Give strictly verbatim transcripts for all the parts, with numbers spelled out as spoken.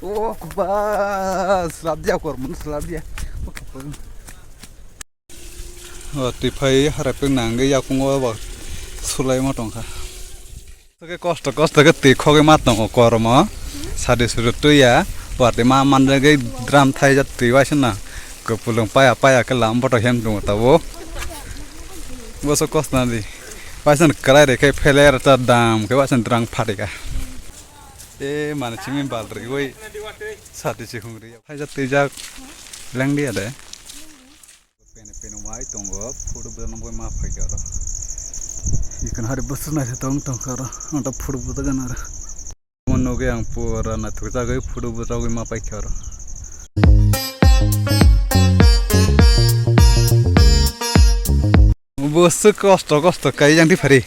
O ba, slap dia kor mun, slap dia. O twi phai harap nang ge yakung o ba sulai ma tong kha. Ke kosto kosto ke twi khogwi ma tongo kormo. Sadi suru twi ya. Watwi ma manjagwi drum thai ja twi waisa na. Kupulung paya paya ke lam boto hem tongo tabo. Boso kosto na di. Waisa kwlai re khe pheler ta dam khe waisa drang phatika. E mane chimi bal rigwi sati si hungri. Phaijak twijak lengdi ade. Pene pene wai tongo photo bwrano boi ma phaikha oro. Ikan hari bwswk naithotok tong tongkha oro. Ang ta photo bwrwgana oro. Omo nugwi ang pura naithokjagwi photo bwrwgwi ma paikha oro. Bwswk kosto kosto kai yang di phari.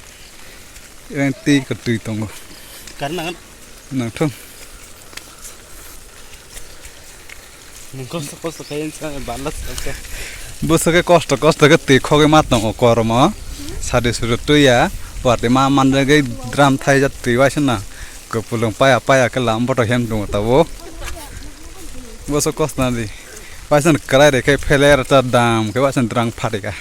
Yang twi kwtwi tongo. Kar nangan. Nangthung. Nung kosto kosto kai yang sa bala sa. Bwswk kosto kosto ke twi khogwi ma tongo kormo. Sadi suru twi ya. Watwi ma manjagwi drum thai ja twi waisa na. Kupulung paya paya ke lam boto hem tongo tabo. Bwswk kosto na di. Waisa kwlai re khe pheler ta dam khe waisa drang phatika.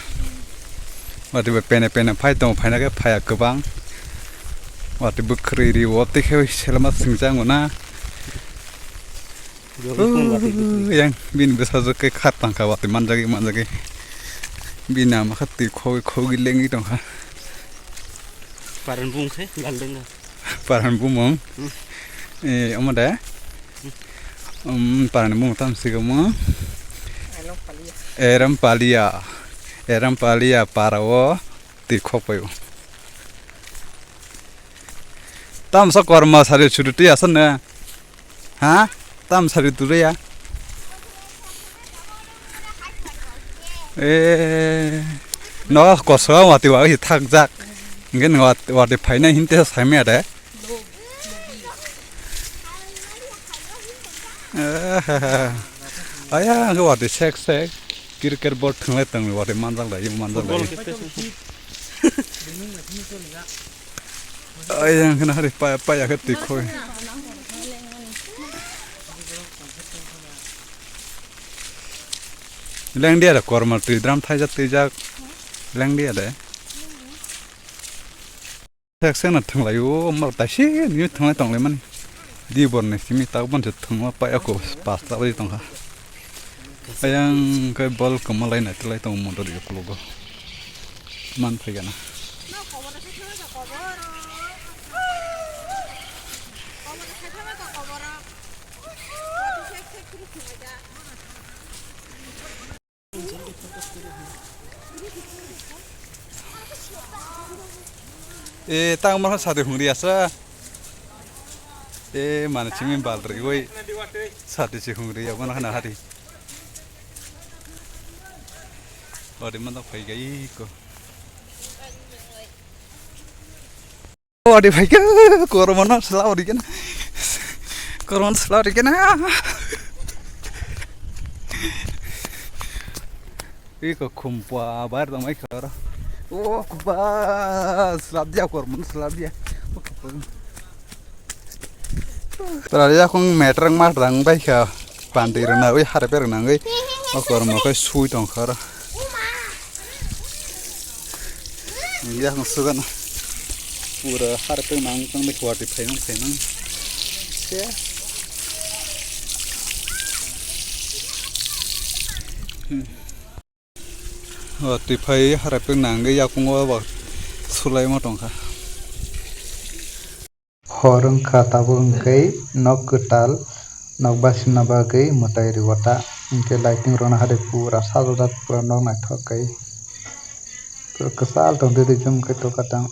Watwi bo pene pene phai tongo, phaina khe phaiya kwbang. Watwi bo kwrwi ri o tei khe selma singcha wngna. Yang bini bwsajwk khe khat tangkha watwi manjagwi manjagwi. Bini ama khe twi khogwi khogwi lengwi tongkha. Paran bung khe lal dengna. Paran bumung. Hmm. Eh, omo de? Hmm. Um, paran bumung tam sigamo. Eram palia. Eram palia para o twi khokpaio. Tam sa korma sari chudu twi asan ne. Ha? Tam sari turu ya. Eh, no koso wati wa hi thak jak. Ngen wat wati phaina hinte saimya de. Eh, aya nge wati sek sek. Cricket ball thanglai tangwi wati manjak lai manjak lai. Football khe. Ayang kena hari paya paya khe twi khoi. Lengdia da korma twi drum thaijak twijak. Lengdia de. Thek sena thwnglai o mar taisi ni thwnglai tonglai mani. Di bor ni simi tak bon se thwngma paya ko pasta bai tongkha. Ayang kai bol kwma lai nai tlai tong motor ya kulogo. Man phai gana. E tang ma sadi hungri asa. E mane chimi bal rigoi. Sadi si hungri ya bona hana hari. Odi mantap phai gai ko. Odi phai ke kormo no sla odi kena. Kormo no sla odi kena. Iko khumpa bar dong mai khara. O khumpa slap dia kormo no slap dia. Tara yakung metrang matrang bai kha pandi rwna ui harpe rwna ui o kormo khai sui tong khara. Yakung sugana pura harpe nang tang de kwati phainang phainang. O twi phai harap nang ge yakung o ba sulai ma tong kha. Hor wngkha tabuk hwnkhe nok kwtal, nok basimna bagwi mwtai rwgo ta. Hwnkhe lighting rwna hai pura sajajak, pura nok naithok khe. Pura kwchal tong twi twi chum khe tokha tang.